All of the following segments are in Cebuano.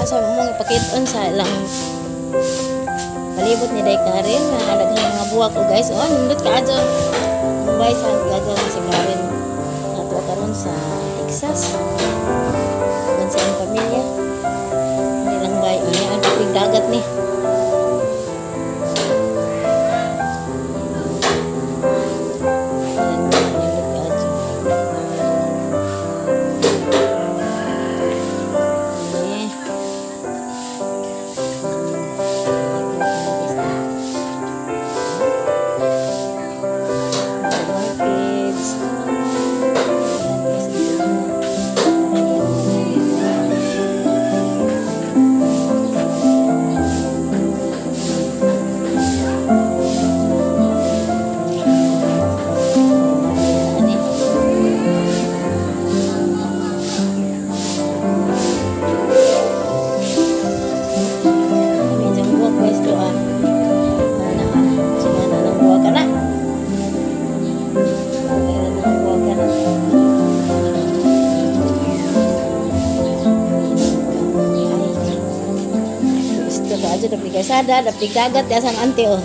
Sa mong ipakiton sa ilang palibot ni Day Karen na daghang mga buwak o guys. Oh, nindot ka adyo. Mubay sa gagaw si Karen. Ato karon sa Texas. Uban sa iyang pamilya. Hindi lang bay, ang tubig dagat ni. Sada, dapig dagat, asang ante oh.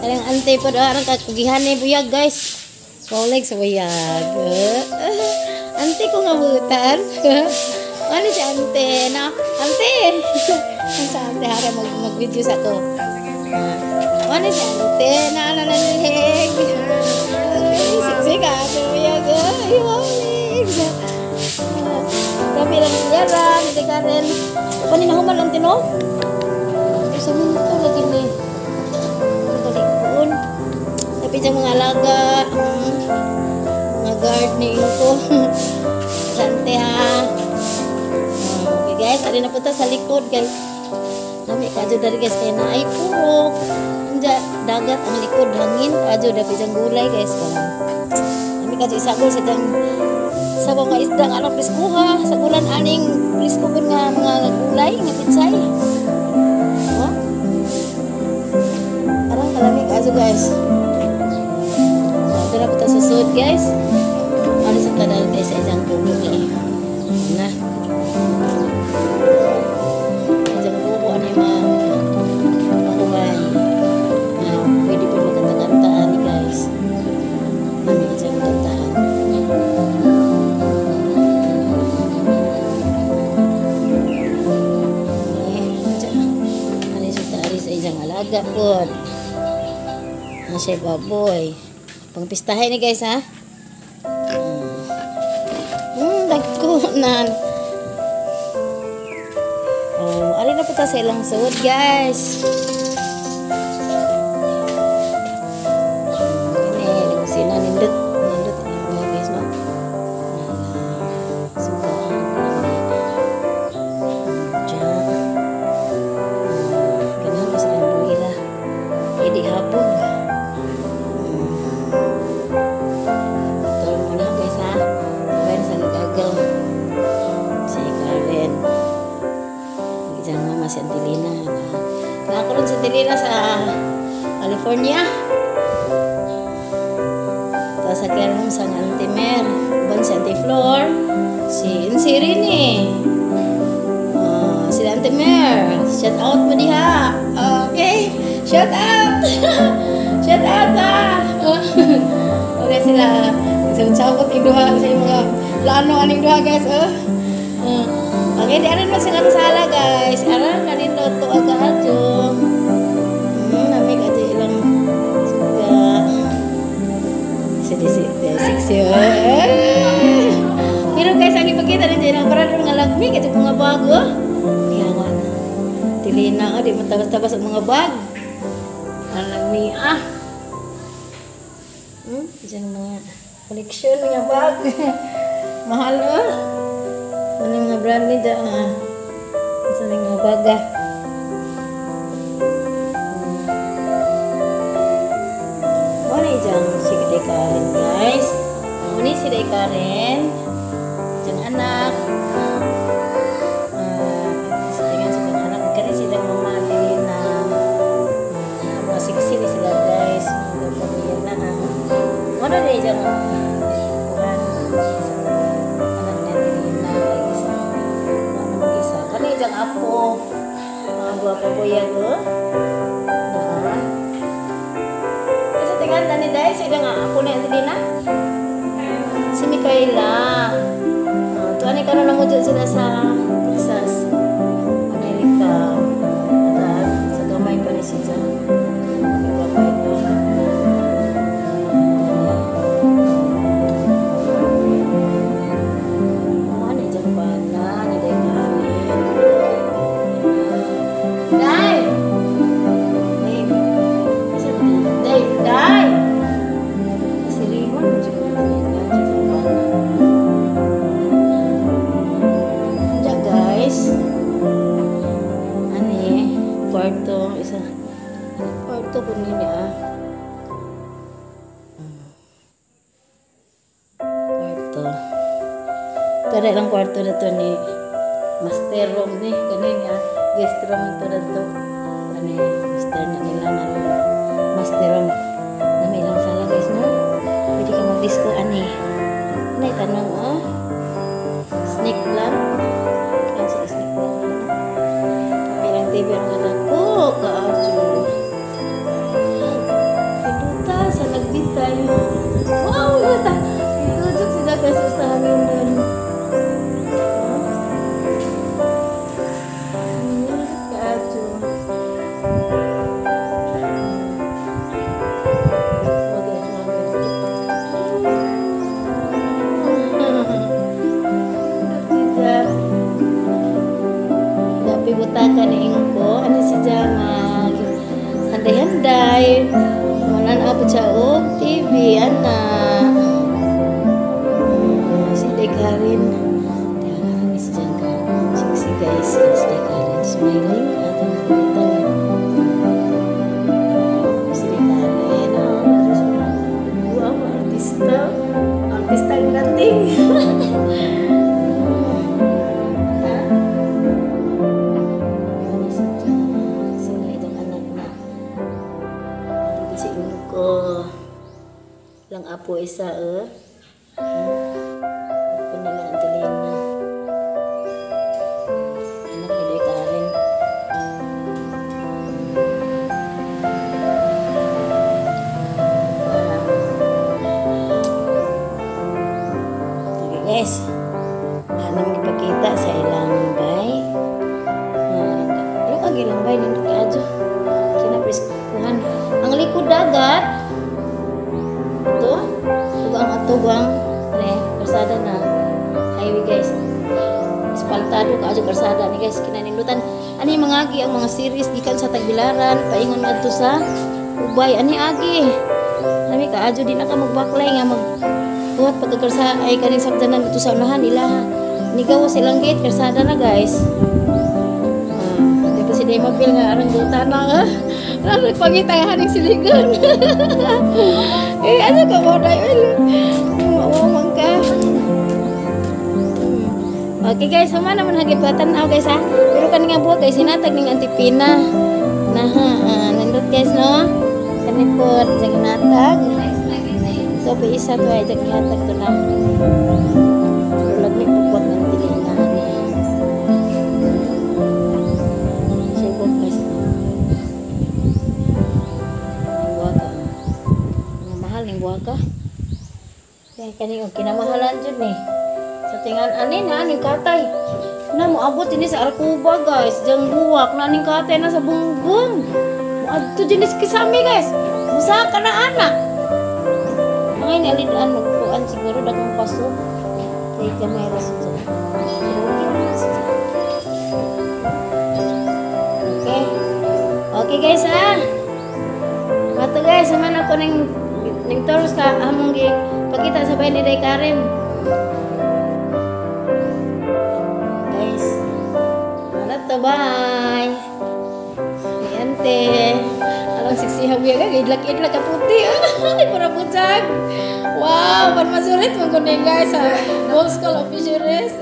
Karang ante pa doon, arang kakugihan ni buyag guys. Paulig sa buyag. Ante ko nga butan. Ano si ante? Na, ante! Ang sa ante, hara mag-video sa ko. Ano si ante? Na, ano na nilhig? Siksik ka, ate buyag. Ay, paulig. Kami lang niyara, hindi ka rin. Paano nahuman ante no? Sa mundo lagi ni balikoon. Tapi dyan mga alaga, mga gardening ko. Sante ha. Okay guys, ari na punta sa likod guys. Lami kadyo dari guys kay naay purok. Anja dagat ang likod hangin kadyo dapat dyan gulay guys. Lami kadyo isagol sa dyan sa mga isda nga anong preskuha sa ulan aning presko nga mga gulay nga pitsay. Kalamig aso guys. Ito na punta sa sud guys. Ano sa tanan guys sa isang bubo guys. Na. Isang bubo ano yung mga pakuman. Pwede po magkanta-kantaan ni guys. Ano isang kantaan. Ano sa tari sa isang alaga po. Siya baboy. Pangpistahin ni guys ha. Dagko na. Oh, ari na punta sa ilang suod guys. Gini, nagkusina nindot, nindot ang guys no. Suga. Ganahan ko sa ilang buhira. Hindi habog. Si Antilina. Nakaroon si Antilina sa California. Tapos sa care home sa Auntie Mer. Uban si Auntie Flor. Si Rini. Si Auntie Mer. Shout out mo diha. Okay. Shout out. Shout out ah. Okay sila. Isang-sabot yung duha sa mga plano aning duha guys. Okay, di arin man sila sala guys. Aran kanino to aga adyo. Nami kadyo ilang suga. Sige siksi. Pero guys, ang ipakita rin dyan ang parang nga lagmi kadyo mga bago. Yawan. Tilina di matabas-tabas ang mga bag. Ang lagmi ah. Diyan mga collection mga bag. Mahal oh. Ano yung mga brand ni dyan ah. Saan yung mga baga? Muna dyan si Day Karen guys. Muna si Day Karen. Dyan anak. Tingnan si dyan anak. Kani si dyan mama Angelina. Mga siksi ni sila guys. Mga pamilya na ah. Muna na dyan. Anak ni Angelina. Isa. Kani dyan Apo. Mga guwapo buyag oh. Na. Kasi tingnan ni Day, sila nga apo ni Auntie Lina. Si Mikaela. Tuan ni karon namo sila sa Texas, Amerika. At sa gamay pa ni siya. Gamay pa. Oh, ano dyan pa na? Ni Day Karen. Day! Day! Day! Day! Si Raymond, siguro na dyan, guys. Ani, kwarto, isa. Kwarto po niya. Kwarto. Ito na lang kwarto na to ni master room ni kanin niya. Guest room ito na to. Ani, master na nila na room. Master room. Nami lang sala guys, no? Pwede ka mag-disco ani. Nay tanong oh. Snake plant. Kan sa snake plant. Ilang TV ang anak ko, kaadyo. Pinduta sa nagbitay. Wow, yuta. Itudok si Jacques sa hangin nun. Kaadyo. Butakan ni Ingko, ano si Jama, handay-handay, manan-aw po siya og TV, ana. Si Day Karen, si Jangka, sexy guys, si Day Karen, smiling, ato nakita niya. Si Day Karen, wow, artista, artista ang dating. Lang apo isa eh. Apo nila Auntie Lina. Anak ni Day Karen. Okay guys. Anong ipakita sa ilang bay. Yung ang ilang bay nindot kaadyo. Kinapreskuhan. Ang likod dagat. Ito, tugang re, karsada na highway guys. Espaltado ka adyo karsada ni guys, kinanindutan. Ani mga agi ang mga series gikan sa Tagbilaran paingon ngadto sa Ubay ani agi. Lami ka adyo di na ka magbaklay nga magbuhat pagkakarsa ay kaning sakdanan dito sa unahan nila. Nigaw silang gate karsada na guys. Dito si Daymobil nga arang gutan na nga. Nagpangita nga haning siligan. Eh, ano ka mo dahil? Maumang ka. Okay guys, sama naman hagipatan na guys ha. Pero kani nga buhat guys, sinatag ning Auntie Pina. Nah, nindot guys no. Kani po sa ginatag. So pa isa to ay gihatag to na. Pero lagmi pugwat ng dili na ani. Sibok guys. Buwaka. Mahal ning buwaka. Kaya kani og kinamahalan jud ni. Sa tingan ani na aning katay. Na moabot dinhi sa Arcuba guys, jang buwak na aning katay na sa bungbong. Moadto dinhi sa Kisami guys. Usa ka na ana. Mga ini alidaan magkuan siguro dakong paso. Kay gamay ra siya. Okay. Okay guys ah. Mato guys, sama na ko ning tours ka among gi pakita sa bahay ni Day Karen. Guys. Ano to, bye. Ante. Alang siksiha buya ka, idlak-idlak ka puti. Ay, para putag. Wow, pan masurit man kundi guys sa World School of Fisheries.